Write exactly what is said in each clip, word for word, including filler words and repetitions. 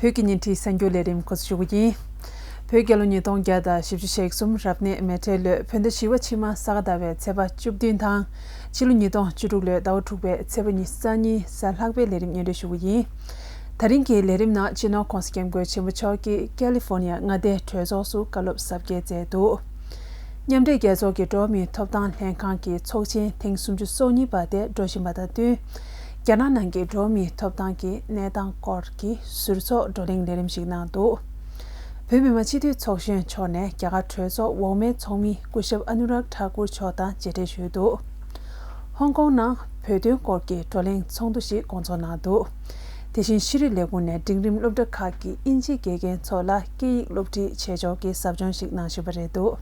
བོད་ཀྱི་ཉིན་བྲིས་གསར་འགྱུར་ལས་རིམ་འགོ་འཛུགས་ཞུ་རྒྱུ་ཡིན། བོད་རྒྱལ་ལོ་ཉིས་སྟོང་བརྒྱ་དང་བཞི་བཅུ་ཞེ་གསུམ་རབ་གནས་མེ་ཁྲི་ལོའི་བོད་ཟླ་བཞི་པ་ཕྱི་མ་ས་ག་ཟླ་བའི་ཚེས་པ་བཅུ་བདུན་དང་། ཕྱི་ལོ་ཉིས་སྟོང་བཅུ་དྲུག་ལོའི་ཟླ་བ་དྲུག་པའི་ཚེས་པ་ཉི་ཤུ་རྩ་གཉིས་གཟའ་ལྷག་པའི་ལས་རིམ་སྙན་སྒྲོན་ཞུ་རྒྱུ་ཡིན། ད་རིང་གི་ལས་རིམ་ནང་སྤྱི་ནོར་༸གོང་ས་༸སྐྱབས་མགོན་ཆེན་པོ་མཆོག་གིས་ཀ་ལི་ཧྥོར་ནི་ཡ་མངའ་སྡེའི་གྲོས་ཚོགས་སུ་བཀའ་སློབ་ཟབ་རྒྱས་མཛད་འདུག། མཉམ་འབྲེལ་རྒྱལ་ཚོགས་ཀྱི་འགྲོ་བ་མིའི་ཐོབ་ཐང་ལྷན་ཁང་གི་ཚོགས་ཆེན་ཐེངས་སུམ་ཅུ་སོ་གཉིས་པ་དེ་འགྲོ་བཞིན་པ་དང་བསྟུན། རྒྱ་ནག་ནང་གི་འགྲོ་བ་མིའི་ཐོབ་ཐང་གི་གནས་སྟངས་སྐོར་གྱི་ཟུར་ཚོགས་བགྲོ་གླེང་ལས་རིམ་ཞིག་གནང་འདུག། བོད་མི་མང་སྤྱི་འཐུས་ཚོགས་གཞོན་མཆོག་ནས་རྒྱ་གར་གྲོས་ཚོགས་འོག་མའི་ཚོགས་མི་སྐུ་ཞབས་ཨ་ནུ་རག་ཐཱ་ཀུར་མཆོག་དང་མཇལ་འཕྲད་ཞུས་འདུག། ཧོང་ཀོང་ནང་བོད་དོན་སྐོར་གྱི་བགྲོ་གླེང་ཚོགས་འདུ་ཞིག་སྐོང་ཚོགས་གནང་འདུག། དེ་བཞིན་ཤེས་རིག་ལས་ཁུངས་ནས་འབྲིང་རིམ་སློབ་གྲྭ་ཁག་གི་དབྱིན་ཇིའི་དགེ་རྒན་ཚོ་ལ་སྐད་ཡིག་སློབ་ཁྲིད་བྱེད་ཕྱོགས་ཀྱི་ཟབ་སྦྱོང་ཞིག་གནང་བཞིན་པ་རེད་འདུག།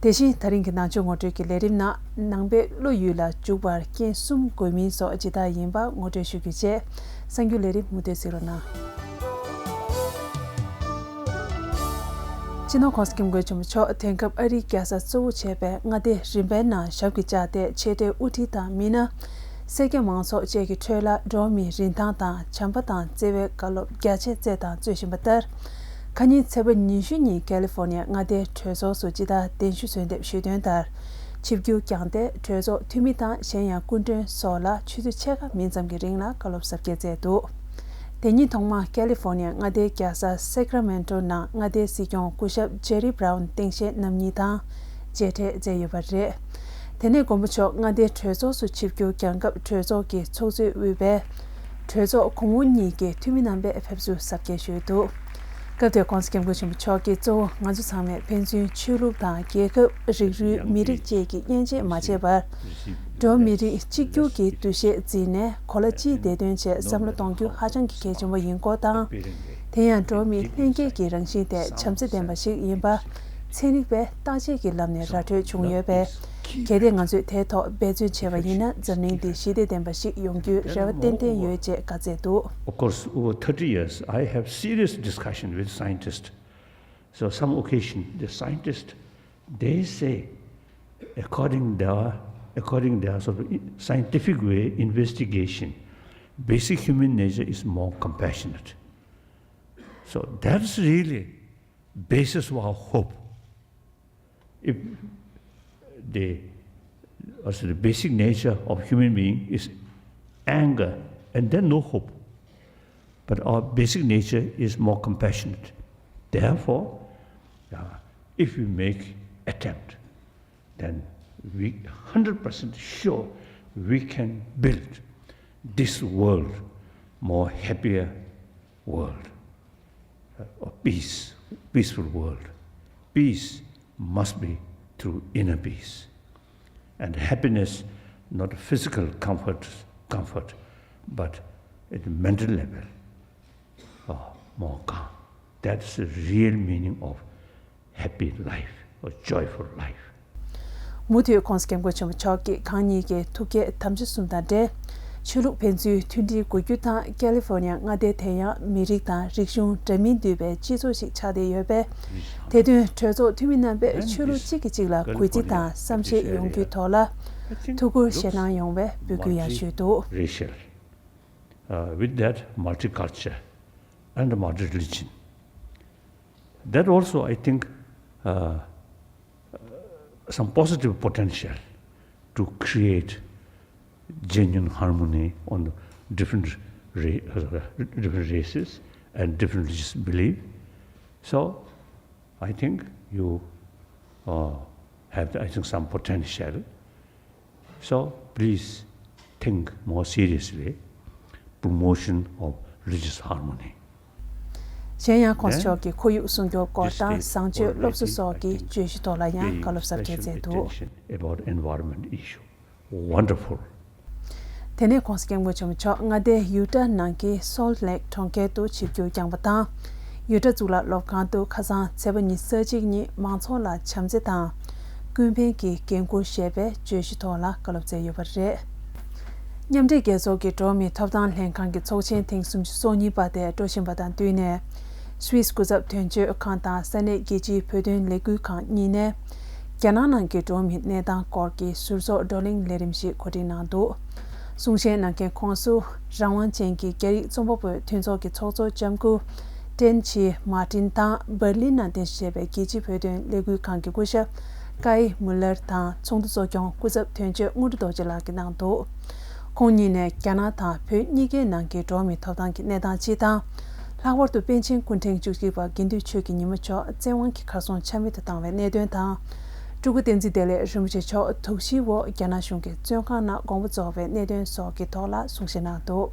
དེ་བཞིན་ད་རིང་གི་ནང་ཆོས་ངོ་སྤྲོད་ཀྱི་ལས་རིམ་ནང་ནང་པའི་བློ་ཡུལ་ལ་འཇུག་པར་རྐྱེན་གསུམ་དགོས་མིན་སོགས་ཇི་ལྟར་ཡིན་པ་ངོ་སྤྲོད་ཞུ་རྒྱུ་བཅས་གསར་འགྱུར་ལས་རིམ་མུ་མཐུད་གཟིགས་རོགས་གནང་། སྤྱི་ནོར་༸གོང་ས་༸སྐྱབས་མགོན་ཆེན་པོ་མཆོག་དེང་སྐབས་ཨ་རིའི་རྒྱལ་ས་གཙོ་བོ་བྱས་པའི་མངའ་སྡེ་རིམ་པའི་ནང་ཞབས་ཀྱིས་བཅགས་ཏེ་ཆེས་མཐོའི་དབུ་ཁྲིད་དང་མི་སྣ། སེར་སྐྱ་མང་ཚོགས་བཅས་ཀྱི་ཁྲོད་ལ་འགྲོ་བ་མིའི་རིན་ཐང་དང་བྱམས་པ་དང་བརྩེ་བའི་བཀའ་སློབ་རྒྱ་ཆེ་སྩལ་དང་སྩོལ་བཞིན་པ་ལྟར། ཁ་ཉིན་ཚེས་པ་ཉི་ཤུ་ཉིན་ཀ་ལི་ཧྥོར་ནི་ཡ་མངའ་སྡེའི་གྲོས་ཚོགས་སུ་ཇི་ལྟར་གདན་ཞུ་གསོལ་འདེབས་ཞུས་དོན་ལྟར། ཆིབས་བསྒྱུར་བསྐྱངས་ཏེ་གྲོས་ཚོགས་འཐུས་མི་དང་གཞན་ཡང་སྐུ་མགྲོན་སོགས་ལ་ཆུ་ཚོད་ཕྱེད་ཀ་མིན་ཙམ་གྱི་རིང་ལ་བཀའ་སློབ་ཟབ་རྒྱས་མཛད་འདུག། དེ་ཉིན་ཐོག་མར་ཀ་ལི་ཧྥོར་ནི་ཡ་མངའ་སྡེའི་རྒྱལ་ས་སེ་ཀ་ར་མེན་ཊོ་ནང་མངའ་སྡེའི་སྲིད་སྐྱོང་སྐུ་ཞབས་ཇེ་རི་བྷ་རའུན་སྟངས་དཔྱལ་རྣམ་གཉིས་དང་མཇལ་འཕྲད་མཛད་ཡོད་པ་རེད། དེ་ནས་མགོན་པོ་མཆོག་མངའ་སྡེའི་གྲོས་ཚོགས་སུ་ཆིབས་བསྒྱུར་བསྐྱངས་སྐབས་གྲོས་ཚོགས་ཀྱི་ཚོགས་གཙོས་དབུས་པའི་གྲོས་ཚོགས་གོང་འོག་གཉིས་ཀྱི་འཐུས་མི་རྣམ་པས་ཕེབས་བསུ་ཟབ་རྒྱས་ཞུས་འདུག། སྐབས་དེར་༸གོང་ས་༸སྐྱབས་མགོན་ཆེན་པོ་མཆོག་གིས་གཙོ་བོ་ང་ཚོ་ཚང་མས་ཕན་ཚུན་ཆོས་ལུགས་དང་རྒྱལ་ཁབ། རིགས་རུས། མི་རིགས་བཅས་ཀྱི་དབྱེ་འབྱེད་མ་བྱས་པར། འགྲོ་བ་མི་རིགས་གཅིག་གྱུར་གྱི་འདུ་ཤེས་འཛིན་ནས་གོ་ལ་གཅིག་བདེ་དོན་ཆེད་བསམ་བློ་གཏོང་རྒྱུ་ཧ་ཅང་གི་གལ་ཆེན་པོ་ཡིན་སྐོར་དང་། དེ་ཡང་འགྲོ་བ་མིའི་ལྷན་སྐྱེས་ཀྱི་རང་བཞིན་དེ་བྱམས་བརྩེ་ལྡན་པ་ཞིག་ཡིན་པ། ཚན་རིག་པས་བརྟག་དཔྱད་ཀྱི་ལམ་ནས་ར་སྤྲོད་བྱུང་ཡོད་པས། གལ་ཏེ་ང་ཚོས་དེའི་ཐོག་འབད་བརྩོན་བྱས་པ་ཡིན་ན་འཛམ་གླིང་འདི་ཞི་བདེ་ལྡན་པ་ཞིག་ཡོང་རྒྱུའི་རེ་བ་ཏན་ཏན་ཡོད་ཅེས་བཀའ་སྩལ་འདུག། Of course, over thirty years, I have serious discussion with scientists. So some occasion, the scientists, they say, according their, according their sort of scientific way investigation, basic human nature is more compassionate. So that's really basis of our hope. If the, also the basic nature of human being is anger, and then no hope. But our basic nature is more compassionate. Therefore, uh, if we make attempt, then we hundred percent sure we can build this world more happier world, uh, of peace, peaceful world. Peace must be through inner peace. And happiness, not a physical comfort, comfort, but at the mental level, uh, more calm. That's the real meaning of happy life or joyful life. མུ་མཐུད་༸གོང་ས་༸སྐྱབས་མགོན་ཆེན་པོ་མཆོག་གིས་གང་ཉིད་ཀྱི་ཐུགས་བསྐྱེད་དམ་བཅའ་གསུམ་དང་འབྲེལ། ཆོས་ལུགས་ཕན་ཚུན་མཐུན་སྒྲིལ་དགོས་རྒྱུ་དང་། ཀ་ལི་ཧྥོར་ནི་ཡ་མངའ་སྡེ་དེ་ཡང་མི་རིགས་དང་རིག་གཞུང་འདྲ་མིན་འདུས་པའི་སྤྱི་ཚོགས་ཤིག་ཆགས་བསྡད་ཡོད་པས། དེ་དོན་གྲོས་ཚོགས་འཐུས་མི་རྣམ་པས་ཆོས་ལུགས་གཅིག་གིས་གཅིག་ལ་གུས་བརྩི་དང་བསམ་ཤེས་ཡོང་རྒྱུའི་ཐོག་ལ་ཐུགས་ཁུར་བཞེས་གནང་ཡོང་བའི་འབོད་སྐུལ་ཡང་ཞུས་འདུག། Racial, uh, with that multiculture and multi-religion. That also, I think, uh, some positive potential to create genuine harmony on the different ra- uh, different races and different religious belief. So I think you, uh, have, I think, some potential. So please think more seriously promotion of religious harmony. གཞན་ཡང་༸གོང་ས་མཆོག་གིས་ཁོར་ཡུག་སྲུང་སྐྱོབ་སྐོར་དང་བཟང་སྤྱོད་སློབ་གསོ་སོགས་ཀྱི་བརྗོད་གཞི་ཐོག་ལ་ཡང་བཀའ་སློབ་ཟབ་རྒྱས་མཛད་འདུག། About environment issue. Wonderful. དེ་ནས་༸གོང་ས་༸སྐྱབས་མགོན་ཆེན་པོ་མཆོག་མངའ་སྡེའི་ཡུ་ཊ་ནང་གི་སོལ་ཊི་ལེག་གྲོང་ཁྱེར་དུ་ཆིབས་བསྒྱུར་བསྐྱངས་པ་དང་། ཡུ་ཊ་གཙུག་ལག་སློབ་ཁང་དུ་ཁ་སང་ཚེས་པ་ཉི་ཤུ་རྩ་གཅིག་ཉིན་མང་ཚོགས་ལ་བྱམས་བརྩེ་དང་། ཀུན་ཕན་གྱི་འགན་འཁུར་ཞེས་པའི་བརྗོད་གཞི་ཐོག་ལ་བཀའ་སློབ་སྩལ་ཡོད་པ་རེད། མཉམ་འབྲེལ་རྒྱལ་ཚོགས་ཀྱི་འགྲོ་བ་མིའི་ཐོབ་ཐང་ལྷན་ཁང་གི་ཚོགས་ཆེན་ཐེངས་སུམ་ཅུ་སོ་གཉིས་པ་དེ་འགྲོ་བཞིན་པ་དང་བསྟུན་ནས། སུད་སི་སྐུ་ཚབ་དོན་གཅོད་ཁང་དང་ས་གནས་རྒྱལ་སྤྱིའི་བོད་དོན་ལས་འགུལ་ཁང་གཉིས་ནས། རྒྱ་ནག་ནང་གི་འགྲོ་བ་མིའི་གནས་སྟངས་སྐོར་གྱི་ཟུར་ཚོགས་བགྲོ་གླེང་ལས་རིམ་ཞིག་གོ་སྒྲིག་གནང་འདུག། གསུང་བཤད་གནང་མཁན་ཁོངས་སུ་རང་དབང་ཅན་གྱི་རྒྱ་རིགས་རྩོམ་པ་པོའི་མཐུན་ཚོགས་ཀྱི་ཚོགས་གཙོ་ལྕམ་སྐུ་ཀྲེན་ཆི་མཱ་ཏིན་དང་འབར་ལིན་ནང་རྟེན་གཞི་བྱས་པའི་རྒྱལ་སྤྱིའི་བོད་དོན་ལས་འགུལ་ཁང་གི་སྐུ་ཞབས་ཀའི་མུ་ལར་དང་ཚོགས་འདུ་གཙོ་སྐྱོང་སྐུ་ཚབ་དོན་གཅོད་དངོས་གྲུབ་རྡོ་རྗེ་ལགས་ཀྱིས་གནང་འདུག་ཁོང་གཉིས་ནས་རྒྱ་ནག་དང་བོད་གཉིས་ཀའི་ནང་གི་འགྲོ་བ་མིའི་ཐོབ་ཐང་གི་གནས་སྟངས་སྤྱི་དང་། ལྷག་པར་དུ་པཎ་ཆེན་སྐུ་ཕྲེང་བཅུ་གཅིག་པ་དགེ་འདུན་ཆོས་ཀྱི་ཉི་མ་མཆོག་བཙན་དབང་གིས་གར་སོང་ཆ་མེད་དུ་བཏང་བའི་གནད་དོན་དང་། སྤྲུལ་སྐུ་བསྟན་འཛིན་བདེ་ལེགས་རིན་པོ་ཆེ་མཆོག་དོགས་གཞིའི་འོག་རྒྱ་ནག་གཞུང་གི་བཙོན་ཁང་ནང་དགོངས་པ་རྫོགས་པའི་གནད་དོན་སོགས་ཀྱི་ཐོག་ལ་གསུང་བཤད་གནང་འདུག་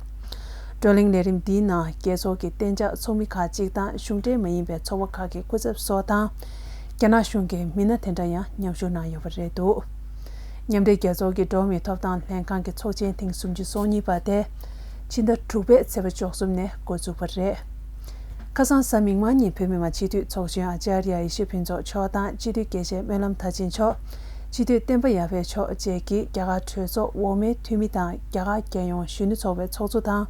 བགྲོ་གླེང་ལས་རིམ་འདིའི་ནང་རྒྱལ་ཚོགས་ཀྱི་གཏན་འཇགས་ཚོགས་མི་ཁག་ཅིག་དང་གཞུང་འབྲེལ་མ་ཡིན་པའི་ཚོགས་པ་ཁག་གི་སྐུ་ཚབ་སོགས་དང་། རྒྱ་ནག་གཞུང་གི་མི་སྣ་དེ་འདྲ་ཡང་མཉམ་ཞུགས་གནང་ཡོད་པ་རེད་འདུག་མཉམ་འབྲེལ་རྒྱལ་ཚོགས་ཀྱི་འགྲོ་བ་མིའི་ཐོབ་ཐང་ལྷན་ཁང་གི་ཚོགས་ཆེན་ཐེངས་སུམ་ཅུ་སོ་གཉིས་པ་དེ་ཕྱི་ཟླ་དྲུག་པའི་ཚེས་པ་བཅུ་གསུམ་ནས་འགོ་འཛུགས་པ་རེད། ཁ་སང་གཟའ་མིག་དམར་ཉིན་བོད་མི་མང་སྤྱི་འཐུས་ཚོགས་གཞོན་ཨཅཱརྱ་ཡེ་ཤེས་ཕུན་ཚོགས་མཆོག་དང་སྤྱི་འཐུས་དགེ་བཤེས་སྨོན་ལམ་མཐར་ཕྱིན་མཆོག་སྤྱི་འཐུས་བསྟན་པ་ཡར་འཕེལ་མཆོག་བཅས་ཀྱིས་རྒྱ་གར་གྲོས་ཚོགས་འོག་མའི་འཐུས་མི་དང་རྒྱ་གར་རྒྱལ་ཡོངས་གཞོན་ནུ་ཚོགས་པའི་ཚོགས་གཙོ་དང་།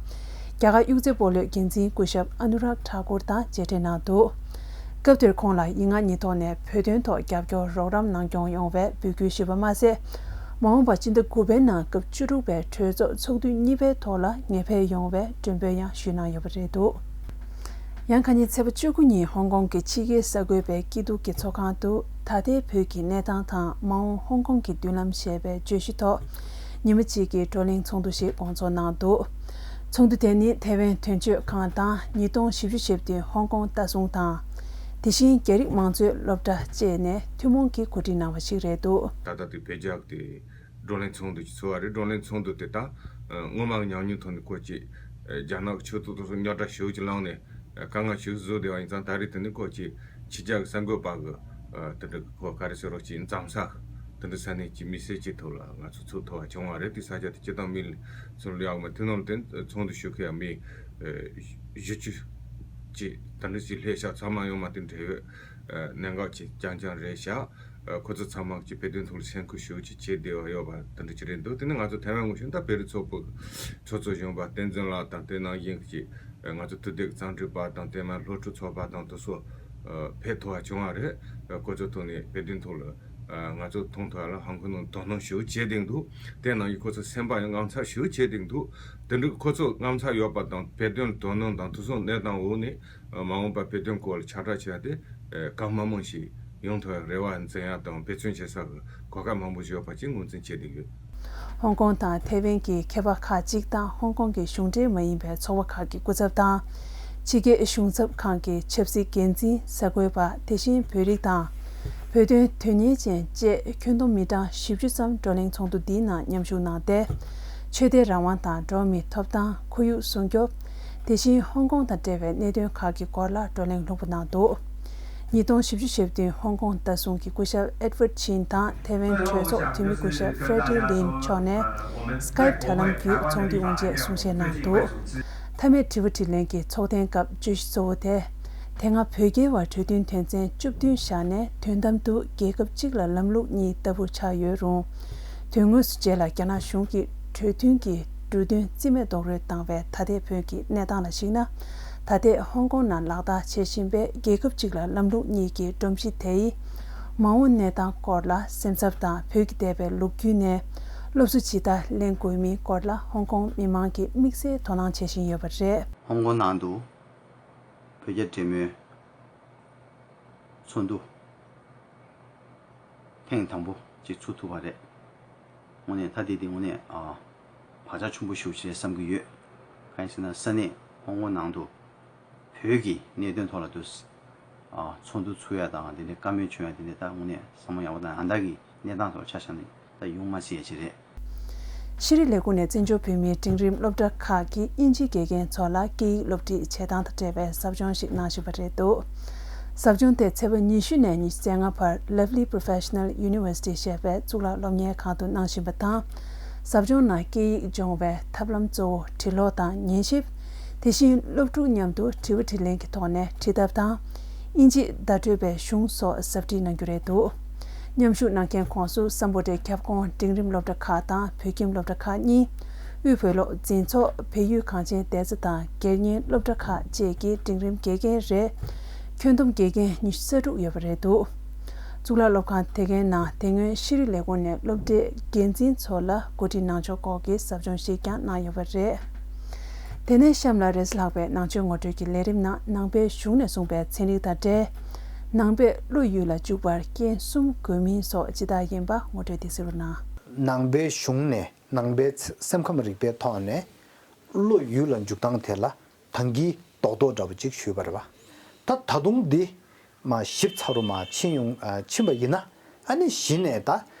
རྒྱ་གར་དབྱུག་རྩེད་སྤོ་ལོའི་འགན་འཛིན་སྐུ་ཞབས་ཨ་ནུ་རཱག་ཐཱ་ཀུར་དང་མཇལ་འཕྲད་གནང་འདུག་སྐབས་དེར་ཁོང་ལ་ཡིག་ངག་གཉིས་ཐོག་ནས་བོད་དོན་ཐོག་རྒྱབ་སྐྱོར་རོགས་རམ་གནང་སྐྱོང་ཡོང་བའི་འབོད་སྐུལ་ཞུས་པ་མ་ཟད། མ་འོངས་པ་སྤྱི་ཟླ་དགུ་པའི་ནང་སྐབས་བཅུ་དྲུག་པའི་གྲོས་ཚོགས་ཚོགས་དུས་གཉིས་པའི་ཐོག་ལ་ངེས་ཕེབས་ཡོང་བའི་མགྲོན་འབོད་ཡང་ཞུས་གནང་ཡོད་པ་རེད་འདུག་ཡང་ཁ་ཉིན་ཚེས་པ་བཅུ་དགུ་ཉིན་ཧོང་ཀོང་གི་ཕྱི་རྒྱལ་གསར་འགོད་པའི་སྐྱིད་སྡུག་གི་ཚོགས་ཁང་དུ་ད་ལྟའི་བོད་ཀྱི་གནས་སྟངས་དང་མ་འོངས་ཧོང་ཀོང་གི་མདུན་ལམ་ཞེས་པའི་བརྗོད་གཞི་ཐོག་ཉི་མ་གཅིག་གི་བགྲོ་གླེང་ཚོགས་འདུ་ཞིག་སྐོང་ཚོགས་གནང་འདུག་ཚོགས་འདུ་དེ་ནི་ཐའེ་ཝན་དོན་གཅོད་ཁང་དང་ཉིས་སྟོང་བཞི་བཅུ་ཞེ་བདུན་ཧོང་ཀོང་ལྟ་སྲུང་དང་། དེ་བཞིན་རྒྱ་རིགས་མང་གཙོའི་སློབ་གྲྭ་བཅས་ནས་ཐུན་མོང་གིས་གོ་སྒྲིག་གནང་བ་ཞིག་རེད་འདུག་ད་ལྟ་དེ་བོད་རྒྱ་གི་བགྲོ་གླེང་ཚོགས་འདུ་ཞིག་ཚོགས་པ་རེད། བགྲོ་གླེང་ཚོགས་འདུ་དེ་དག་སྔོན་མ་གི་ཉམས་མྱོང་ཐོག་ནས་ཁོ་ཅིག་རྒྱ་ནག་གི་ཆོས་ཐོག་ཏུ་རྙོག་དྲ་ཞེ་པོ་ཅིག་ལངས་ནས་དཀའ་ངལ་ཞེ་པོ་བཟོས་བསྡད་པ་ཡིན་ཙང་། ད་རེས་དེ་ནི་ཁོ་ཅིག་ཕྱི་རྒྱལ་གྱི་གསར་འགོད་པ་གི་དེ་འདྲ་གི་ཁོ་ག་རེ་ཟེར་རོགས་ཅིག་འཛོམས་ས་དེ་འདྲ་ས་གནས་ཀྱི་མི་སེར་གྱི་ཐོག་ལ་ང་ཚོ་ཚོགས་ཐུབ་པ་བྱུང་བ་རེད། དེ་ས་ཆ་དེ་སྤྱིར་བཏང་མི་ཚོ་ལ་ཡག་མ། དེ་ནང་ལ་དེ་ཚོགས་འདུ་ཞུགས་མཁན་མི་བཞི་བཅུ་ཅིག་དེ་འདྲ་ཅིག་སླེབས་ཤག་ཚང་མ་ཡོང་མ་དེ་འབྲེལ་ཡོད་གནད་འགག་ཅིག་རྐྱང་རྐྱང་རེད་ཤག་ཁོ་ཚོ་ཚང་མ་གཅིག་བོད་དོན་ཐོག་ལ་སེམས་ཁུར་ཞེ་པོ་ཅིག་བྱས་བསྡད་པ་ཡོད་པ་དེ་འདྲ་ཅིག་རེད་འདུག་དེ་ནི་ང་ཚོ་ཐའེ་ཝན་ངོས་ནས་ད་བོད་རིགས་ཚོགས་པའི་ཚོགས་གཙོ་གཞོན་པ་བསྟན་འཛིན་ལགས་དང་། དེ་ནང་བཞིན་གྱི་ང་ཚོ་དུས་དེབ་གི་རྩོམ་སྒྲིག་པ་དང་། དེ་ནང་སློབ་ཕྲུག་ཚོགས་པ་དང་དེ་ཚོ་ཕེབས་ཐུབ་པ་བྱུང་བ་རེད། ཁོ་ཚོའི་ཐོག་ནས་བོད་དོན་ཐོག་ལ་ང་ཚོ་མཐོང་ཐུབ་པ་ལ་ཧང་ཁུ་ནང་དོ་སྣང་ཞེ་པོ་བྱས་བསྡད་འདུག་དེ་ནང་བཞིན་ཁོ་ཚོ་སེམས་པ་ཡང་དངངས་འཚབ་ཞེ་པོ་བྱས་བསྡད་འདུག་དེ་འདྲ་ཁོ་ཚོ་དངངས་འཚབ་ཡོད་པ་དང་། བོད་དོན་ལ་དོ་སྣང་དང་དེ་ཚོ་གནས་སྟངས་འོག་ནས་མ་འོངས་པར་བོད་དོན་སྐོར་ལ་ཁྱབ་བསྒྲགས་བྱས་ཏེ་གང་མང་མང་ཞིག་ཡོང་ཐུབ་པའི་རེ་བ་འཛིན་ཡག་དང་འབད་བརྩོན་བྱེད་ས་གི་གོ་སྐབས་མང་པོ་ཞིག་ཡོད་པ་ཅིག་ངོས་འཛིན་བྱས་བསྡད་ཡོད། ཧོང་ཀོང་དང་ཐའེ་ཝན་གྱི་མཁས་པ་ཁག་ཅིག་དང་ཧོང་ཀོང་གི་གཞུང་འབྲེལ་མ་ཡིན་པའི་ཚོགས་པ་ཁག་གི་སྐུ་ཚབ་དང་། ཕྱི་རྒྱལ་གཞུང་ཚབ་ཁང་གི་ཆབ་སྲིད་འགན་འཛིན་གསར་འགོད་པ། དེ་བཞིན་བོད་རིགས་དང་། བོད་དོན་དོན་གཉེར་ཅན་བཅས་ཁྱོན་བསྡོམས་མི་གྲངས་བཞི་བཅུ་ཙམ་བགྲོ་གླེང་ཚོགས་འདུ་འདིའི་ནང་མཉམ་ཞུགས་གནང་སྟེ། ཆོས་དད་རང་དབང་དང་འགྲོ་བ་མིའི་ཐོབ་ཐང་། ཁོར་ཡུག་སྲུང་སྐྱོབ། དེ་བཞིན་ཧོང་ཀོང་དང་འབྲེལ་བའི་གནད་དོན་ཁག་གི་སྐོར་ལ་བགྲོ་གླེང་ལྷུག་པོ་གནང་འདུག་ཉིས་སྟོང་བཞི་བཅུ་ཞེ་བདུན་ཧོང་ཀོང་ལྟ་སྲུང་གི་སྐུ་ཞབས་ཨེད་ཝརྡ་ཆིན་དང་ཐའེ་ཝན་གྲོས་ཚོགས་འཐུས་མི་སྐུ་ཞབས་ཧྥེ་ཌི་ལིན་མཆོག་ནས་སི་ཀའེབ་དྲ་ལམ་བརྒྱུད་ཚོགས་འདུའི་དབུ་འབྱེད་གསུང་བཤད་གནང་འདུག་མཐའ་མའི་དྲི་བ་དྲིས་ལན་གྱི་ཚོགས་ཐེངས་སྐབས་བརྗོད་གཞི་གཙོ་བོ་དེ། དེ་སྔ་བོད་རྒྱའི་བར་གྲོས་མཐུན་དོན་ཚན་བཅུ་བདུན་བཞག་ནས། དོན་དམ་དུ་རྒྱལ་ཁབ་གཅིག་ལ་ལམ་ལུགས་གཉིས་ལྟ་བུར་ཆགས་ཡོད་རུང་། དོན་དངོས་སུ་རྗེས་ལ་རྒྱ་ནག་གཞུང་གིས་གྲོས་མཐུན་གྱི་འབྲུ་དོན་རྩིས་མེད་རྡོག་རོལ་བཏང་བའི་ད་ལྟའི་བོད་ཀྱི་གནས་སྟངས་ལ་གཞིགས་ན། ད་ལྟའི་ཧོང་ཀོང་ནང་ལག་བསྟར་བྱེད་བཞིན་པའི་རྒྱལ་ཁབ་གཅིག་ལ་ལམ་ལུགས་གཉིས་ཀྱི་སྒྲོམ་གཞི་དེ་ཡིས། མ་འོངས་གནས་སྟངས་སྐོར་ལ་སེམས་འཚབ་དང་། བོད་ཀྱི་འདས་པའི་ལོ་རྒྱུས་ནས་སློབ་གསོ་ཇི་ལྟར་ལེན་དགོས་མིན་སྐོར་ལ་ཧོང་ཀོང་མི་མང་གིས་དམིགས་བསལ་དོ་སྣང་བྱེད་བཞིན་ཡོད་པ་རེད། ཧོང་ཀོང་ནང་དུ་བོད་རྒྱ་འབྲེལ་མོལ་ཚོགས་འདུ་ཐེངས་དང་པོ་ཅིག་ཚུགས་ཐུབ་པ་རེད། དངོས་གནས་ད་འདི་འདི་དངོས་གནས་ཨ་བག་ཆགས་ཆེན་པོ་ཞེ་པོ་ཅིག་རེད་བསམ་གྱི་ཡོད། གང་ཡིན་ཟེར་ན་ས་གནས་ཧོང་ཀོང་ནང་དུ་བོད་ཀྱི་གནད་དོན་ཐོག་ལ་དུ་ཨ་ཚོགས་འདུ་ཚུགས་ཡ་དང་དེ་ནས་བཀའ་མོལ་བྱུང་ཡ་དེ་ནས་ད་དངོས་གནས་བསམ་བློ་ཡག་པོ་དང་ཡང་དག་གི་གནས་སྟངས་ཐོག་ཆ་བཞག་ནས་ད་ཡོང་མ་སྲིད་ཡ་ཅིག་རེད། ཤེས་རིག་ལས་ཁུངས་ནས་བཙན་བྱོལ་བོད་མིའི་འབྲིང་རིམ་སློབ་གྲྭ་ཁག་གི་དབྱིན་ཇིའི་དགེ་རྒན་ཚོ་ལ་སྐད་ཡིག་སློབ་ཁྲིད་བྱེད་སྟངས་དང་འབྲེལ་བའི་ཟབ་སྦྱོང་ཞིག་གནང་བཞིན་པ་རེད་འདུག་ཟབ་སྦྱོང་དེ་ཚེས་པ་ཉི་ཤུ་ནས་ཉི་ཤུ་རྩ་ལྔ་བར་Lovely Professional University ཞེས་པའི་གཙུག་ལག་སློབ་གཉེར་ཁང་དུ་གནང་བཞིན་པ་དང་། ཟབ་སྦྱོང་ནང་སྐད་ཡིག་སྦྱོང་བའི་ཐབས་ལམ་གཙོ་བོ་འབྲི་ཀློག་དང་ཉན་ཞིབ། དེ་བཞིན་སློབ་ཕྲུག་མཉམ་དུ་དྲི་བ་དྲིས་ལན་གྱི་ཐོག་ནས་འབྲི་ཐབས་དང་། དབྱིན་ཇི་བརྡ་སྤྲོད་པའི་གཞུང་སོགས་ཟབ་ཁྲིད་གནང་རྒྱུ་རེད་འདུག་མཉམ་ཞུགས་གནང་མཁན་ཁོངས་སུ་སམ་བྷོ་ཊའི་ཁྱབ་ཁོངས་འབྲིང་རིམ་སློབ་གྲྭ་ཁག་དང་བོད་ཁྱིམ་སློབ་གྲྭ་ཁག་གཉིས། དབུས་བོད་སློབ་འཛིན་ཚོགས། བལ་ཡུལ་གངས་ཅན་བདེ་རྩ་དང་སྒེར་གཉེར་སློབ་གྲྭ་ཁག་བཅས་ཀྱི་འབྲིང་རིམ་དགེ་རྒན་རེ། ཁྱོན་བསྡོམས་དགེ་རྒན་ཉི་ཤུ་རྩ་དྲུག་ཡོད་པ་རེད་འདུག་གཙུག་ལག་སློབ་ཁང་དེ་གའི་ནང་དེ་སྔོན་ཤེས་རིག་ལས་ཁུངས་ནས་སློབ་གྲྭའི་འགན་འཛིན་ཚོ་ལ་གོ་སྒྲིག་གནང་ཕྱོགས་སྐོར་གྱི་ཟབ་སྦྱོང་ཞིག་ཀྱང་གནང་ཡོད་པ་རེད། དེ་ནས་གཤམ་ལ་རེས་ལྷག་པའི་ནང་ཆོས་ངོ་སྤྲོད་ཀྱི་ལས་རིམ་ནང་ནང་པའི་གཞུང་ནས་གསུངས་པའི་ཚན་རིག་དང་འབྲེལ། ནང་པས་བློ་ཡུལ་ལ་འཇུག་པར་རྐྱེན་གསུམ་དགོས་མིན་སོགས་ཇི་ལྟར་ཡིན་པ་ངོ་སྤྲོད་དེ་གཟིགས་རོགས་གནང་། ནང་པའི་གཞུང་ནས་ནང་པའི་སེམས་ཁམས་རིག་པའི་ཐོག་ནས་བློ་ཡུལ་ལ་འཇུག་སྟངས་དེ་ལ་ད་གིན་རྡོག་རྡོག་འདྲ་པོ་ཅིག་ཞུས་པ་རེད་བ། ད་ད་དུང་འདི་མ་ཞིབ་ཚགས་རུ་མ་ཕྱིན་ཡོང་ཨ་ཕྱིན་པ་ཡིན་ན། ཨ་ནི་གཞི་ནས་ད་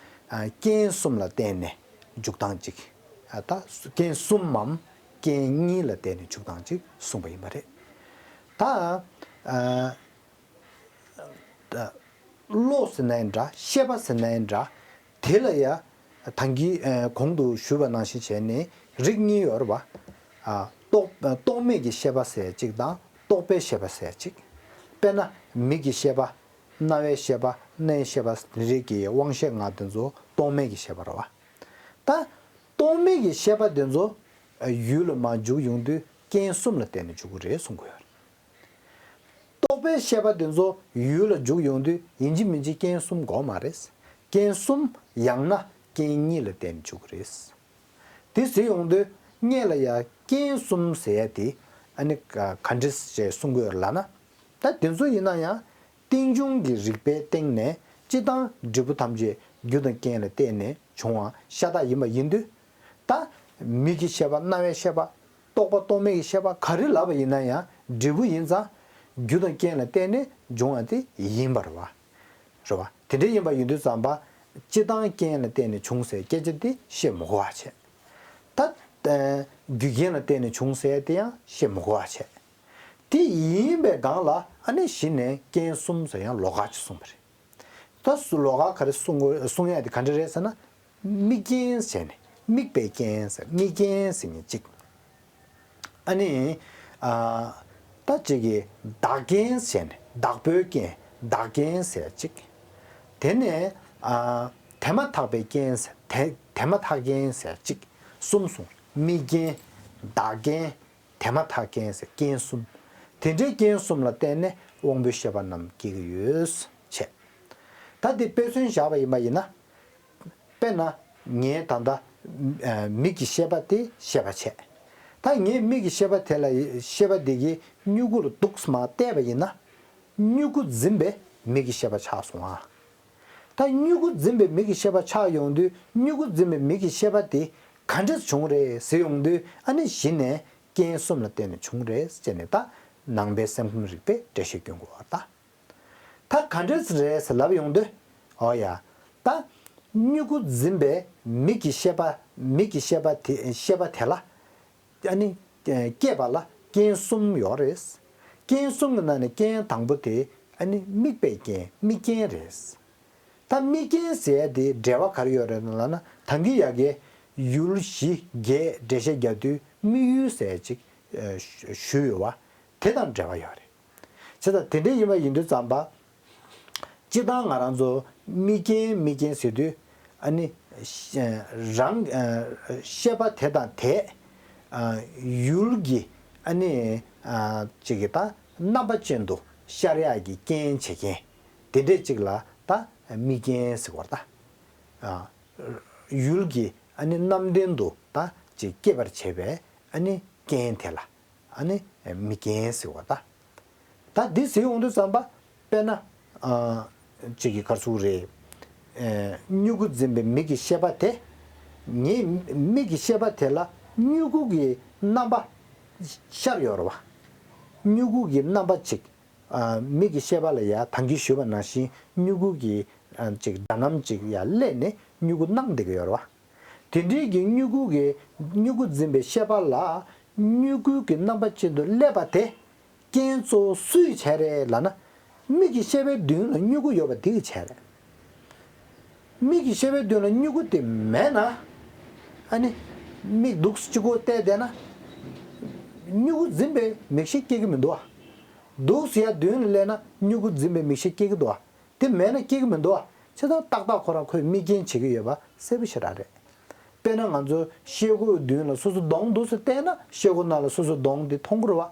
ཨ་རྐྱེན་གསུམ་ལ་བརྟེན་ནས་འཇུག་སྟངས་ཅིག་ཨ་ད་རྐྱེན་གསུམ་མམ་རྐྱེན་གཉིས་ལ་བརྟེན་ནས་འཇུག་སྟངས་ཅིག་གསུངས་པ་ཡིན་པ་རེད། ད་ཨ་ད་བློ་ཟེར་ན་ཡང་འདྲ། ཤེས་པ་ཟེར་ན་ཡང་འདྲ། དེ་ལ་ཡ་ད་གིན་ཨ་གོང་དུ་ཞུས་པ་ནང་བཞིན་བྱས་ནས་རིགས་གཉིས་ཡོད་རེད་བ། ཨ་རྟོག་རྟོག་མེད་ཀྱི་ཤེས་པ་ཟེར་ཡ་གཅིག་དང་རྟོག་པའི་ཤེས་པ་ཟེར་ཡ་གཅིག་དཔེར་ན་མིག་གི་ཤེས་པ། རྣ་བའི་ཤེས་པ། སྣའི་ཤེས་པ། འདི་རིགས་ཀྱི་དབང་ཤེས་ལྔ་དེ་ཚོ་རྟོག་མེད་ཀྱི་ཤེས་པ་རེད་བ། ད་རྟོག་མེད་ཀྱི་ཤེས་པ་དེ་ཚོ་ཡུལ་ལ་མར་འཇུག་ཡོང་དུས་རྐྱེན་གསུམ་ལ་བརྟེན་ནས་འཇུག་གི་རེད་གསུང་གི་ཡོད། རྟོག་པའི་ཤེས་པ་དེ་ཚོ་ཡུལ་ལ་འཇུག་ཡོང་དུས་ཡིན་གཅིག་མིན་གཅིག་རྐྱེན་གསུམ་དགོས་མ་རེད། རྐྱེན་གསུམ་ཡང་ན་རྐྱེན་གཉིས་ལ་བརྟེན་ནས་འཇུག་གི་རེད། དེ་ཟེར་ཡོང་དུས་སྔོན་ལ་ཡ་རྐྱེན་གསུམ་ཟེར་ཡ་དེ་ཨ་ནི་ག་ག་འདྲ་ཞིག་གསུང་གི་ཡོད་ལབ་ན། ད་དེ་ཚོ་ཡིན་ན་ཡང་རྟེན་འབྱུང་གི་རིགས་པའི་སྟེང་ནས་སྤྱིར་བཏང་འབྲས་བུ་ཐམས་ཅད་རྒྱུ་དང་རྐྱེན་ལ་བརྟེན་ནས་བྱུང་བ་ཤ་སྟག་ཡིན་པ་ཡིན་དུས། ད་མིག་གི་ཤེས་པ། རྣ་བའི་ཤེས་པ། རྟོག་པ་རྟོག་མེད་ཀྱི་ཤེས་པ་ག་རེ་ལབ་པ་ཡིན་ན་ཡང་འབྲས་བུ་ཡིན་ཙང་རྒྱུ་དང་རྐྱེན་ལ་བརྟེན་ནས་འབྱུང་བ་དེ་ཡིན་པ་རེད་བ། རེད་བ། དེ་འདྲ་ཡིན་པ་ཡིན་དུས་ཙམ་པ། སྤྱིར་བཏང་རྐྱེན་ལ་བརྟེན་ནས་བྱུང་ཟེར་སྐད་ཆ་དེ་བཤད་མི་དགོས་པ་བྱས། ད་ཨ་རྒྱུ་རྐྱེན་ལ་བརྟེན་ནས་བྱུང་ཟེར་དེ་ཡང་བཤད་མི་དགོས་པ་བྱས། དེ་ཡིན་པའི་སྒང་ལ་ཨ་ནི་གཞི་ནས་རྐྱེན་གསུམ་ཟེར་ཡང་ལོགས་ཀ་ཅིག་གསུངས་པ་རེད། ད་སུ་ལོགས་ཀ་ག་རེ་གསུང་དགོས་གསུང་ཡ་དེ་ག་འདྲ་རེད་ཟེར་ན། དམིགས་རྐྱེན་ཟེར་ནས་དམིགས་པའི་རྐྱེན་ཟེར། དམིགས་རྐྱེན་ཟེར་མཁན་གཅིག་ཨ་ནི་ཨ་ད་གཅིག་གིས་བདག་རྐྱེན་ཟེར་ནས་བདག་པོའི་རྐྱེན། བདག་རྐྱེན་ཟེར་གཅིག་དེ་ནས་ཨ་དེ་མ་ཐག་པའི་རྐྱེན་ཟེར། དེ་དེ་མ་ཐག་རྐྱེན་ཟེར་གཅིག་གསུམ་གསུངས། དམིགས་རྐྱེན། བདག་རྐྱེན། དེ་མ་ཐག་རྐྱེན་ཟེར་རྐྱེན་གསུམ། དེ་འདྲའི་རྐྱེན་གསུམ་ལ་བརྟེན་ནས་དབང་པོའི་ཤེས་པ་རྣམས་སྐྱེ་གི་ཡོད་བྱས། ད་འདི་དཔེ་མཚོན་བཞག་པ་ཡིན་པ་ཡིན་ན། དཔེར་ན་ངའི་ད་ལྟ་ཨ་མིག་གི་ཤེས་པ་དེ་ཤེས་པ་བྱས། ད་ངའི་མིག་གི་ཤེས་པ་དེ་ལ་ཤེས་པ་དེ་གིས་སྨྱུ་གུ་ལ་འདུག་སེ་མར་བལྟས་པ་ཡིན་ན། སྨྱུ་གུ་འཛིན་པའི་མིག་གི་ཤེས་པ་ཆགས་སོང་ཨ། ད་སྨྱུ་གུ་འཛིན་པའི་མིག་གི་ཤེས་པ་ཆགས་ཡོང་དུས་སྨྱུ་གུ་འཛིན་པའི་མིག་གི་ཤེས་པ་དེ་ག་འདྲས་བྱུང་རེད་ཟེར་ཡོང་དུས་ཨ་ནི་གཞི་ནས་རྐྱེན་གསུམ་ལ་བརྟེན་ནས་བྱུང་རེད་ཟེར་ནས་ད་ནང་པའི་སེམས་ཁམས་རིག་པས་འགྲེལ་བཤད་སྐྱོན་དགོས་པ་རེད་ད། ད་ག་འདྲས་རེད་ཟེར་ལབ་ཡོང་དུས། འོ་ཡ། ད་སྨྱུ་གུ་འཛིན་པའི་མིག་གི་ཤེས་པ། མིག་གི་ཤེས་པ་དེ་ཤེས་པ་དེ་ལ། ཨ་ནི་སྐྱེས་པ་ལ་རྐྱེན་གསུམ་ཡོད་རེད། རྐྱེན་གསུམ་གྱི་ནང་ནས་རྐྱེན་དང་པོ་དེ་ཨ་ནི་དམིགས་པའི་རྐྱེན། དམིགས་རྐྱེན་རེད། ད་དམིགས་རྐྱེན་ཟེར་ཡ་དེ་འབྲེལ་བ་ག་རེ་ཡོད་རེད་ལབ་ན། ད་གིན་ཡ་གིས་ཡུལ་གཞི་བརྒྱད་འགྲེལ་བཤད་རྒྱག་དུས་དམིགས་ཡུལ་ཟེར་ཡ་ཅིག་ཨ་ཞུས་ཡོད་པ། དེ་དང་འབྲེལ་བ་ཡོད་རེད། བྱས་ཙང་དེ་འདྲ་ཡིན་པ་ཡིན་དུས་ཙམ་པ། སྤྱིར་བཏང་ང་རང་ཚོ་དམིགས་རྐྱེན་དམིགས་རྐྱེན་ཟེར་དུས་ཨ་ནི་ཤ་རང་ཨ་ཤེས་པ་དེ་དང་དེ་ཨ་ཡུལ་གྱི་ཨ་ནི་ཨ་ཅིག་གི་ད་རྣམ་པ་ཅན་དུ་ཤར་ཡག་གི་རྐྱེན་བྱེད་མཁན་དེ་འདྲས་ཅིག་ལ་ད་དམིགས་རྐྱེན་ཟེར་བ་རེད་ད། ཨ་ཡུལ་གྱི་ཨ་ནི་རྣམ་ལྡན་དུ་ད་ཅིག་སྐྱེད་པར་བྱེད་པའི་ཨ་ནི་རྐྱེན་དེ་ལ། ཨ་ནི་དམིགས་རྐྱེན་ཟེར་བ་ད། ད་འདི་ཟེར་ཡོང་དུས་ཙམ་པ། དཔེར་ན་ཨ་ཅིག་གི་ག་རེ་ཟེར་དགོས་རེད། ཨེ་སྨྱུ་གུ་འཛིན་པའི་མིག་གི་ཤེས་པ་དེ། ངའི་མིག་གི་ཤེས་པ་དེ་ལ་སྨྱུ་གུ་གི་རྣམ་པ་ཤར་ཡོད་རེད་བ། སྨྱུ་གུ་གི་རྣམ་པ་ཅིག་ཨ་མིག་གི་ཤེས་པ་ལ་ཡ་ད་གིན་ཞུས་པ་ནང་བཞིན་སྨྱུ་གུ་གི་ཨ་ཅིག་སྒྲ་སྣམ་ཅིག་ཡ་སླེབས་ནས་སྨྱུ་གུ་སྣང་བསྡད་ཀྱི་ཡོད་རེད་བ། དེ་འདྲའི་གི་སྨྱུ་གུ་གི་སྨྱུ་གུ་འཛིན་པའི་ཤེས་པ་ལ་སྨྱུ་གུ་གི་རྣམ་པ་ཅན་དུ་སླེབས་པ་དེ་རྐྱེན་གཙོ་བོ་སུས་བྱས་རེད་ལབ་ན། མིག་གི་ཤེས་པའི་མདུན་ལ་སྨྱུ་གུ་ཡོད་པ་དེ་གིས་བྱས་རེད། མིག་གི་ཤེས་པའི་མདུན་ལ་སྨྱུ་གུ་དེ་མེད་ན། ཨ་ནི་མིག་འདུག་སེ་གཅིག་པོ་བལྟས་བསྡད་ན། སྨྱུ་གུ་འཛིན་པའི་མིག་ཤེས་སྐྱེ་གི་མི་འདུག་ཨ། འདུག་སེ་ཡར་མདུན་ལ་སླེབས་ན་སྨྱུ་གུ་འཛིན་པའི་མིག་ཤེས་སྐྱེ་གི་འདུག་ཨ། དེ་མེད་ན་སྐྱེ་གི་མི་འདུག་ཨ། བྱས་ཙང་ཏག་ཏག་ཁོ་རང་ཁོས་དམིགས་རྐྱེན་བྱེད་ཀྱི་ཡོད་པ་གསལ་པོ་ཞེ་དྲག་རེད། དཔེར་ན་ང་ཚོ་ཤེལ་སྒོའི་མདུན་ལ་སོ་སོ་གདོང་འདུག་སེ་བལྟས་ན་ཤེལ་སྒོ་ནང་ལ་སོ་སོའི་གདོང་འདི་མཐོང་གི་རེད་བ།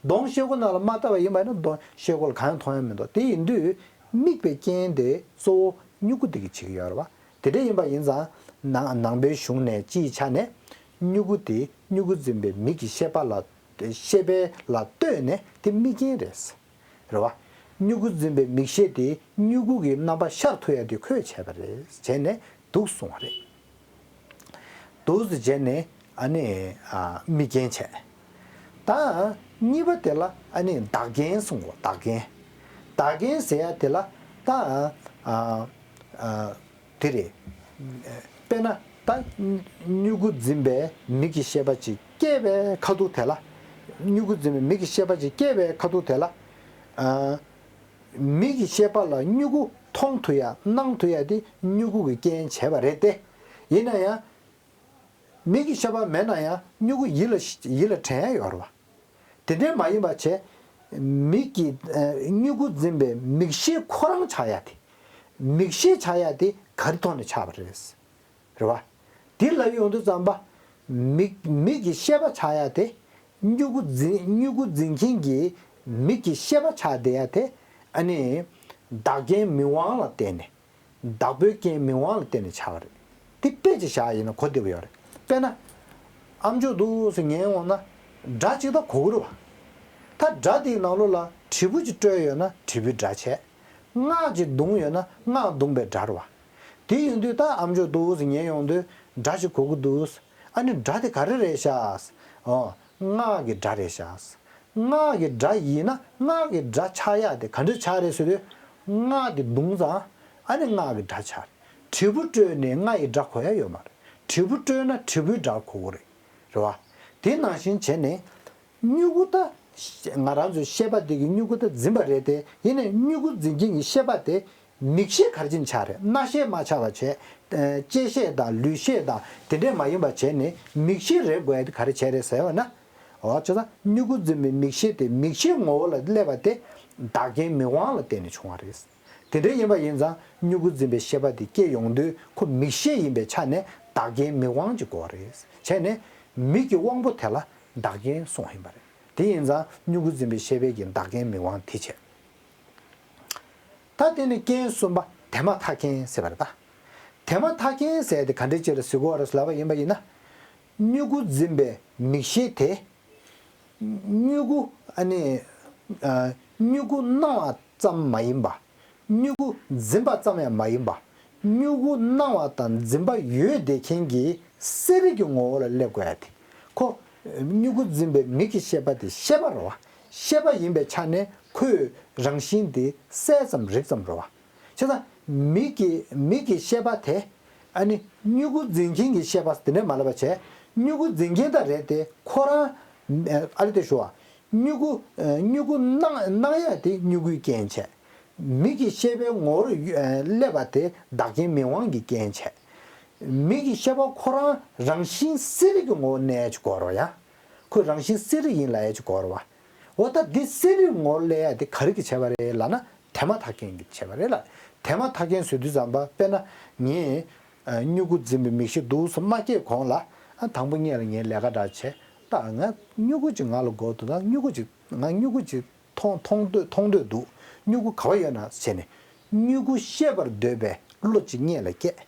གདོང་ཤེལ་སྒོ་ནང་ལ་མ་བལྟ་བ་ཡིན་པ་ཡིན་ན་གདོང་ཤེལ་སྒོ་ལ་གང་ཡང་མཐོང་ཡ་མི་འདུག་དེ་ཡིན་དུས་ དམིགས་པའི་རྐྱེན་དེ་གཙོ་བོ་མྱུ་གུ་དེ་གིས་བྱེད་ཀྱི་ཡོད་རེད་བ། དེ་འདྲ་ཡིན་པ་ཡིན་ཙང་ནང་ནང་པའི་གཞུང་ནས་སྤྱིའི་ཆ་ནས་མྱུ་གུ་དེ་མྱུ་གུ་འཛིན་པའི་མིག་གི་ཤེས་པ་ལ་ཤེས་པ་ལ་ལྟོས་ནས་དེ་དམིགས་རྐྱེན་རེད། རེད་བ། མྱུ་གུ་འཛིན་པའི་མིག་ཤེས་དེ་མྱུ་གུ་གི་རྣམ་པ་ཤར་ཐུབ་ཡ་དེ་ཁོས་བྱས་པ་རེད་བྱས་ནས་འདུག་གསུངས་པ་རེད། འདུག་སེ་བྱས་ནས་ཨ་ནི་ཨ་དམིགས་རྐྱེན་བྱས། ད་གཉིས་པ་དེ་ལ་ཨ་ནི་བདག་རྐྱེན་གསུངས་གོ་བདག་རྐྱེན། བདག་རྐྱེན་ཟེར་ཡ་དེ་ལ་ད་ཨ་ཨ་དེ་རེད། དཔེར་ན་ད་མྱུ་གུ་འཛིན་པའི་མིག་གི་ཤེས་པ་ཅིག་སྐྱེས་པའི་ཁ་ཐུག་དེ་ལ། མྱུ་གུ་འཛིན་པའི་མིག་གི་ཤེས་པ་ཅིག་སྐྱེས་པའི་ཁ་ཐུག་དེ་ལ། ཨ། མིག་གི་ཤེས་པ་ལ་མྱུ་གུ་མཐོང་ཐུབ་ཡ་སྣང་ཐུབ་ཡ་དེ་མྱུ་གུ་གི་རྐྱེན་བྱས་པ་རེད་དེ། ཡིན་ན་ཡང་། མིག་གི་ཤེས་པ་མེད་ན་ཡང་མྱུ་གུ་ཡིད་ལ་ཡིད་ལ་དྲན་ཡ་ཡོད་རེད་བ། དེ་འདྲས་མ་ཡིན་པ་བྱས། མིག་གི་ཨ་མྱུ་གུ་འཛིན་པའི་མིག་ཤེས་ཁོ་རང་ཆགས་ཡ་དེ། མིག་ཤེས་ཆགས་ཡ་དེ་ག་རེ་ཐོག་ནས་ཆགས་པ་རེད། རེད་བ། དེ་ལབ་ཡོང་དུས་ཙམ་པ། མིག་མིག་གི་ཤེས་པ་ཆགས་ཡ་དེ། མྱུ་གུ་འཛིན་མྱུ་གུ་འཛིན་མཁན་གྱི་མིག་གི་ཤེས་པ་ཆགས་བསྡད་ཡ་དེ། ཨ་ནི། བདག་རྐྱེན་མིག་དབང་ལ་བརྟེན་ནས། བདག་པོའི་རྐྱེན་མིག་དབང་ལ་བརྟེན་ནས་ཆགས་པ་རེད། དེ་དཔེ་ཅིག་བཞག་ཡིན་ན་གོ་བདེ་པོ་ཡོད་རེད། དཔེར་ན། ཨམ་ཅོག་འདུག་སེ་ཉན་འོང་ན། སྒྲ་ཅིག་ད་གོ་གི་རེད་བ། ད་སྒྲ་དེའི་ནང་ལོགས་ལ་དྲིལ་བུ་ཅིག་དཀྲོལ་ཡོད་ན་དྲིལ་བུའི་སྒྲ་བྱས། སྔགས་ཀྱིས་བརྡུངས་ཡོད་ན་སྔགས་བརྡུངས་པའི་སྒྲ་རེད་བ། དེ་ཡིན་དུས་ད་ཨམ་ཅོག་འདུག་སེ་ཉན་ཡོང་དུས་སྒྲ་ཞིག་གོ་གི་འདུག་ཨ་ནི་སྒྲ་དེ་ག་རེ་རེད་ཤག་ཨོ། སྔགས་ཀྱི་སྒྲ་རེད་ཤག་སྔགས་ཀྱི་སྒྲ་ཡིན་ན་སྔགས་ཀྱི་སྒྲ་ཆགས་ཡག་དེ་ག་འདྲ་ཆགས་རེད་ཟེར་དུས། སྔགས་དེ་བརྡུངས་ཙང་ཨ་ནི་སྔགས་ཀྱི་སྒྲ་ཆགས་རེད། དྲིལ་བུ་དཀྲོལ་ནས་སྔགས་ཀྱི་སྒྲ་གོ་ཡ་ཡོད་མ་རེད། དྲིལ་བུ་དཀྲོལ་ན་དྲིལ་བུའི་སྒྲ་གོ་གི་རེད། རེད་བ། དེ་ནང་བཞིན་བྱས་ནས། མྱུ་གུ་ད། ང་རང་ཚོའི་ཤེས་པ་དེ་གི་མྱུ་གུ་ད་འཛིན་པ་རེད་དེ་ཡིན་ནའི་མྱུ་གུ་འཛིན་མཁན་གྱི་ཤེས་པ་དེ་མིག་ཤེས་ག་རེ་བྱས་ནས་ཆགས་རེད། རྣ་ཤེས་མ་ཆགས་པ་བྱས། ཨ་ལྕེ་ཤེས་དང་ལུས་ཤེས་དང་དེ་འདྲས་མ་ཡིན་པ་བྱས་ནས་མིག་ཤེས་རེད་དགོས་ཡ་དེ་ག་རེ་བྱས་རེད་ཟེར་བ་ན། འོ་བྱས་ཙང་མྱུ་གུ་འཛིན་པའི་མིག་ཤེས་དེ་མིག་ཤེས་ངོ་བོ་ལ་སླེབས་པ་དེ་བདག་རྐྱེན་མིག་དབང་ལ་བརྟེན་ནས་བྱུང་བ་རེད། དེ་འདྲ་ཡིན་པ་ཡིན་ཙང་མྱུ་གུ་འཛིན་པའི་ཤེས་པ་དེ་སྐྱེ་ཡོང་དུས་ཁོ་མིག་ཤེས་ཡིན་པའི་ཆ་ནས་བདག་རྐྱེན་མིག་དབང་གི་གོ་རེད། བྱས་ནས་མིག་གི་དབང་པོ་དེ་ལ་བདག་རྐྱེན་གསུངས་ཡིན་པ་རེད། དེ་ཡིན་ཙང་མྱུ་གུ་འཛིན་པའི་ཤེས་པའི་གི་བདག་རྐྱེན་མིག་དབང་དེ་བྱས། ད་དེ་ནི་རྐྱེན་གསུམ་པ་དེ་མ་ཐག་རྐྱེན་ཟེར་བ་རེད་ད། དེ་མ་ཐག་རྐྱེན་ཟེར་དེ་ག་འདྲ་ཅིག་ལ་ཟེར་གོ་རེད་ལབ་པ་ཡིན་པ་ཡིན་ན། མྱུ་གུ་འཛིན་པའི་མིག་ཤེས་དེ། མྱུ་གུ་ཨ་ནི། ཨ་མྱུ་གུ་སྣང་བ་ཙམ་མ་ཡིན་པ། མྱུ་གུ་འཛིན་པ་ཙམ་ཡང་མ་ཡིན་པ། མྱུ་གུ་སྣང་བ་དང་འཛིན་པ་ཡོད་བསྡད་མཁན་གྱི་གསལ་རིག་གི་ངོ་བོ་ལ་སླེབས་དགོས་ཡ་དེ། ཁོ། མྱུ་གུ་འཛིན་པའི་མིག་གི་ཤེས་པ་དེ་ཤེས་པ་རེད་བ། ཤེས་པ་ཡིན་པའི་ཆ་ནས་ཁོའི་རང་བཞིན་དེ་གསལ་ཙམ་རིག་ཙམ་རེད་བ། བྱས་ཙང་མིག་གི་མིག་གི་ཤེས་པ་དེ། ཨ་ནི་མྱུ་གུ་འཛིན་མཁན་གྱི་ཤེས་པ་དེ་འདྲ་མ་ལབ་པ་བྱས། མྱུ་གུ་འཛིན་མཁན་ད་རེད་དེ་ཁོ་རང་། ཨ་རེ་དེ་ཞུ་བ། མྱུ་གུ། མྱུ་གུ་སྣང་སྣང་ཡ་དེ་མྱུ་གུའི་རྐྱེན་བྱས། མིག་གི་ཤེས་པའི་ངོ་བོར་སླེབས་པ་དེ་བདག་རྐྱེན་མིག་དབང་གི་རྐྱེན་བྱས། མིག་གི་ཤེས་པ་ཁོ་རང་རང་བཞིན་གསལ་རིག་གི་ངོ་བོ་གནས་ཡ་ཅིག་དགོས་རེད་ཡ། ཁོས་རང་བཞིན་གསལ་རིག་ཡིན་ལབ་ཡ་ཅིག་དགོས་རེད་བ། འོ་ད་འདི་གསལ་རིག་ངོ་བོར་སླེབས་ཡ་དེ་ག་རེ་གིས་བྱས་པ་རེད་ལབ་ན་དེ་མ་ཐག་རྐྱེན་གྱིས་བྱས་པ་རེད་ལ། དེ་མ་ཐག་རྐྱེན་ཟེར་དུས་ཙམ་པ་དཔེར་ན་ངས། མྱུ་གུ་འཛིན་པའི་མིག་ཤེས་འདུག་སེ་མ་སྐྱེས་གོང་ལ། དང་པོ་སྔོན་ལ་ངས་ལས་ཀ་འདྲ་བྱས། ད་ང་མྱུ་གུ་ཅིག་ང་ལ་དགོས་འདུག་ན་མྱུ་གུ་ཅིག་ང་མྱུ་གུ་ཅིག་མཐོང་མཐོང་འདོད་མཐོང་འདོད་འདུག་མྱུ་གུ་ག་བ་ཡོད་ན་བྱས་ནས། མྱུ་གུ་ཤེས་པར་འདོད་པའི་བློ་ཅིག་སྔོན་ལ་སྐྱེས།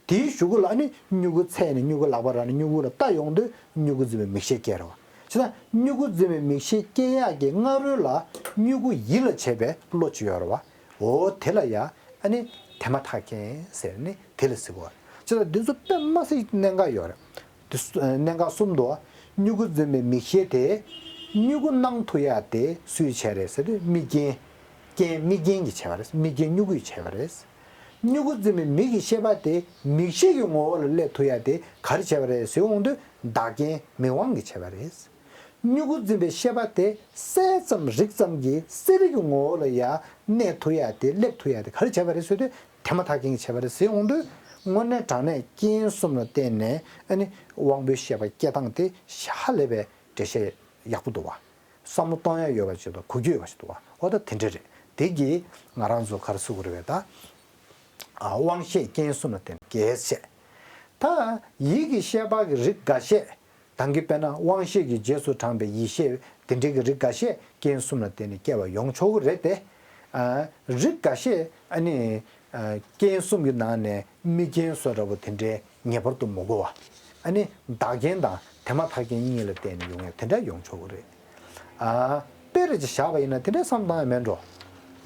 དེའི་གཞུག་གུ་ལ་ནི་མྱུ་གུ་འཚོལ་ནས་མྱུ་གུ་ལག་པ་རག་ནས་མྱུ་གུ་ལ་ལྟ་ཡོང་དུས་མྱུ་གུ་འཛིན་པའི་མིག་ཤེས་སྐྱེ་རེད་བ། བྱས་ཙང་མྱུ་གུ་འཛིན་པའི་མིག་ཤེས་སྐྱེ་ཡག་གི་སྔ་རོལ་ལ་མྱུ་གུ་ཡིད་ལ་བྱེད་པའི་བློ་ཅིག་ཡོད་རེད་བ། འོ་དེ་ལ་ཡ་ཨ་ནི་དེ་མ་ཐག་རྐྱེན་ཟེར་ནི་དེ་ལ་ཟེར་བ། བྱས་ཙང་འདི་ཚོ་དཔེ་མ་སྲིད་གནད་འགག་ཡོད་རེད། དེ་གནད་འགག་གསུམ་དུ། མྱུ་གུ་འཛིན་པའི་མིག་ཤེས་དེ། མྱུ་གུ་སྣང་ཐུབ་ཡག་དེ་སུས་བྱས་རེད་ཟེར་དུས་དམིགས་རྐྱེན། རྐྱེན་དམིགས་རྐྱེན་གྱིས་བྱས་པ་རེད། དམིགས་རྐྱེན་མྱུ་གུས་བྱས་པ་རེད། མྱུ་གུ་འཛིན་པའི་མིག་གི་ཤེས་པ་དེ་མིག་ཤེས་ཀྱི་ངོ་བོ་ལ་སླེབས་ཐུབ་ཡག་དེ་ག་རེ་བྱས་པ་རེད་ཟེར་འོང་དུས་བདག་རྐྱེན་མིག་དབང་གིས་བྱས་པ་རེད། མྱུ་གུ་འཛིན་པའི་ཤེས་པ་དེ་གསལ་ཙམ་རིག་ཙམ་གྱིས་གསལ་རིག་གི་ངོ་བོ་ལ་ཡང་གནས་ཐུབ་ཡག་དེ་སླེབས་ཐུབ་ཡག་དེ་ག་རེ་བྱས་པ་རེད་ཟེར་དུས་དེ་མ་ཐག་རྐྱེན་གྱིས་བྱས་པ་རེད་ཟེར་འོང་དུས་དངོས་གནས་དྲང་གནས་རྐྱེན་གསུམ་ལ་བརྟེན་ནས་ཨ་ནི་དབང་པོའི་ཤེས་པ་སྐྱེ་སྟངས་དེ་ཧ་ལས་པའི་འགྲེལ་བཤད་ཡག་པོ་འདུག་བ། བསམ་བློ་གཏོང་ཡ་ཡོད་པ་ཞིག་དང་གོ་རྒྱུ་ཡོད་པ་ཞིག་འདུག་བ། འོ་ད་དེ་འདྲ་རེད། དེ་གིས་ང་རང་ཚོ་ག་རེ་ཟེར་དགོས་རེད་པས་ད། ཨ་དབང་ཤེས་རྐྱེན་གསུམ་ལ་བརྟེན་གལ་ཆེ། ད་ཡིད་ཀྱི་ཤེས་པ་གི་རིགས་འགའ་ཤས། ད་གིན་དཔེར་ན་དབང་ཤེས་ཀྱི་རྗེས་སུ་འབྲངས་པའི་ཡིད་ཤེས་དེ་འདྲའི་གི་རིགས་འགའ་ཤས་རྐྱེན་གསུམ་ལ་བརྟེན་ནས་སྐྱེ་བ་ཡོང་ཆོག་གི་རེད་དེ། ཨ། རིགས་འགའ་ཤས་ཨ་ནི་ཨ་རྐྱེན་གསུམ་གྱི་ནང་ནས་དམིགས་རྐྱེན་བཟོ་འདྲ་པོ་དེ་འདྲའི་ངེས་པར་དུ་མི་དགོས་པ། ཨ་ནི་བདག་རྐྱེན་དང་དེ་མ་ཐག་རྐྱེན་གཉིས་ལ་བརྟེན་ནས་ཡོང་ཡ་དེ་འདྲ་ཡོང་ཆོག་གི་རེད། ཨ། དཔེ་རེ་ཅིག་བཞག་པ་ཡིན་ན་དེ་འདྲའི་བསམ་བཏང་ཡ་མེད་འགྲོ།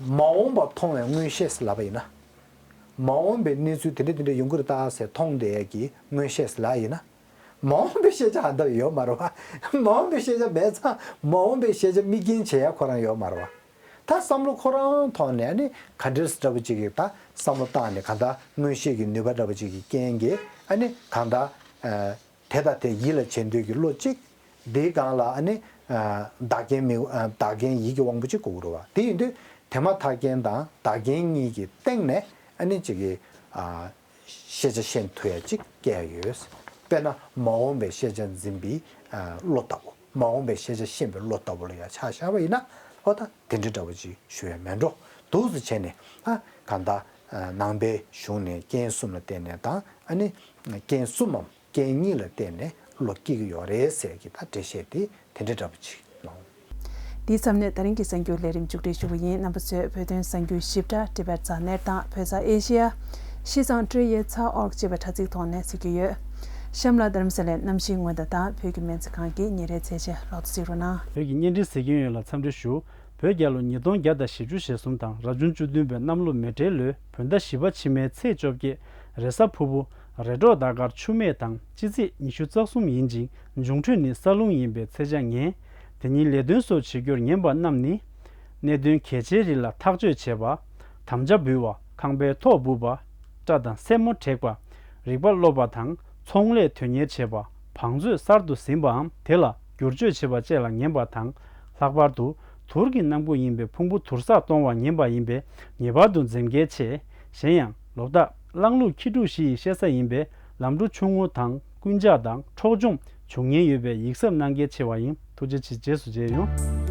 མ་འོངས་པ་མཐོང་བའི་མངོན་ཤེས་ཟེར་ལབ་པ་ཡིན་ན། མ་འོངས་པའི་གནས་ཚུལ་དེ་འདྲ་དེ་འདྲ་ཡོང་གི་རེད་ད་ཟེར་མཐོང་བསྡད་ཡ་གི་མངོན་ཤེས་ལབ་ཡིན་ན། མ་འོངས་པའི་ཤེས་བྱ་ཨ་འདྲ་ཡོད་མ་རེད་བ། མ་འོངས་པའི་ཤེས་བྱ་མེད་ཙང་མ་འོངས་པའི་ཤེས་བྱ་དམིགས་རྐྱེན་བྱེད་ཡ་ཁོ་རང་ཡོད་མ་རེད་བ། ད་བསམ་བློ་ཁོ་རང་ཐོག་ནས་ཨ་ནི་ག་འདྲས་འདྲ་པོ་ཅིག་གིས་ད་བསམ་བློ་བཏང་ནས་གང་ལྟར་མངོན་ཤེས་ཀྱི་ནུས་པ་འདྲ་པོ་ཅིག་གི་རྐྱེན་གྱིས་ཨ་ནི་གང་ལྟར་ཨ་དེ་དང་དེ་ཡིད་ལ་བྱེད་འདོད་ཀྱི་བློ་གཅིག་དེའི་སྒང་ལ་ཨ་ནི་ཨ་བདག་རྐྱེན་མི་ཨ་བདག་རྐྱེན་ཡིད་ཀྱི་དབང་པོ་གཅིག་དགོས་ཀྱི་རེད་བ། དེ་ཡིན་དུས་དེ་མ་ཐག་རྐྱེན་དང་བདག་རྐྱེན་གཉིས་ཀྱི་སྟེང་ནས་ཨ་ནི་ཅིག་གི་ཨ་ཤེས་བྱ་ཤེས་ཐུབ་ཡ་གཅིག་སྐྱེ་ཡ་ཡོད། དཔེར་ན་མ་འོངས་པའི་ཤེས་བྱ་འཛིན་པའི་ཨ་བློ་ལྟ་བུ། མ་འོངས་པའི་ཤེས་བྱ་ཤེས་པའི་བློ་ལྟ་བུ་ལ་ཡ་ཆ་བཞག་པ་ཡིན་ན། ཨོ་ད་དེ་འདྲ་འདྲ་པོ་ཅིག་ཞུ་ཡ་མེད་འགྲོ། འདུག་སེ་བྱས་ནས་ཨ་གང་ལྟར་ཨ་ནང་པའི་གཞུང་ནས་རྐྱེན་གསུམ་ལ་བརྟེན་ནས་དང་ཨ་ནི་རྐྱེན་གསུམ་མམ་རྐྱེན་གཉིས་ལ་བརྟེན་ནས་བློ་སྐྱེ་གི་ཡོད་རེད་ཟེར་གྱི་ད་འགྲེལ་བཤད་དེ་དེ་འདྲ་འདྲ་པོ་ཅིག་ལོང་། འདིའི་མཚམས་ནས་ད་རིང་གི་གསར་འགྱུར་ལས་རིམ་མཇུག་སྒྲིལ་ཞུ་གི་ཡིན། རྣམ་པ་ཚོས་བོད་དོན་གསར་འགྱུར་ཞིབ་ཕྲ་ཊི་བེཊ་རྩ་གནད་དང་བོད་ས་ཨེ་ཤི་ཡ། ཤིས་ཙང་ཀྲི་ཡེ་ཚ་ཨོར་ཅེས་པའི་དྲ་ཚིགས་ཐོག་ནས་གཟིགས་རྒྱུ་ཡོད། གཤམ་ལ་རྡ་རམ་ས་ལའི་གནམ་གཤིས་སྔོན་བརྡ་དང་བོད་ཀྱི་སྨན་རྩིས་ཁང་གི་ཉིན་རེའི་ཚད་གཞི་རོབ་ཙམ་གཟིགས་རོགས་གནང་། བོད་ཀྱི་བརྙན་འཕྲིན་གཟིགས་མཁན་ཡོངས་ལ་འཚམས་འདྲི་ཞུ། བོད་རྒྱལ་ལོ་ཉིས་སྟོང་བརྒྱ་དང་བཞི་བཅུ་ཞེ་གསུམ་དང་རབ་བྱུང་བཅུ་བདུན་པའི་གནམ་ལོ་མེ་བྲེག་ལོའི་བོད་ཟླ་བཞི་པ་ཕྱི་མའི་ཚེས་བཅོ་བརྒྱད། རེས་གཟའ་ཕུར་བུ། རེས་འགྲོགས་ཟླ་སྐར་ཆུ་སྨད་དང་སྤྱི་ཚེས་ཉི་ཤུ་རྩ་གསུམ་ཡིན་ཅིང་འབྱུང་འཕྲོད་ནི་ས་རླུང་ཡིན་པའི་ཚེས་ཆ་ངན། དེ་ཉིན་ལས་དོན་སོགས་བྱེད་རྒྱུར་ངན་པ་རྣམས་ནི། གནད་དོན་གལ་ཆེའི་རིགས་ལ་ཐག་གཅོད་བྱེད་པ། དམ་བཅའ་འབུལ་བ། ཁང་པའི་ཐོག་སྦུབ་པ། སྐྲ་དང་སེན་མོ་བྲེག་པ། རིག་པ་སློབ་པ་དང་ཚོང་ལས་དོན་གཉེར་བྱེད་པ། བང་མཛོད་གསར་དུ་ཟིན་པའམ་དེ་ལ་བསྒྱུར་བཅོས་བྱེད་པ་བཅས་ལ་ངན་པ་དང་། ལྷག་པར་དུ་དུར་གྱི་སྣམ་བུ་ཡིན་པའི་ཕུང་པོ་དུར་སར་གཏོང་བ་ངན་པ་ཡིན་པས་ངེས་པར་དུ་འཛེམ་གལ་ཆེ། གཞན་ཡང་ལོ་རྟགས་གླང་ལུག་ཁྱི་ཕྲུག་བཞི་ཡི་བཤད་ས་ཡིན་པས་ལམ་འགྲོ་ཆུང་ངུ་དང་རྐུན་ཇག་དང་འཕྲོག་བཅོམ་འབྱུང་ཉེན་ཡོད་པས་ཡིད་གཟབ་གནང་གལ་ཆེ་བ་ཡིན། ཐུགས་རྗེ་ཆེ། རྗེས་སུ་མཇལ་ཡོང་།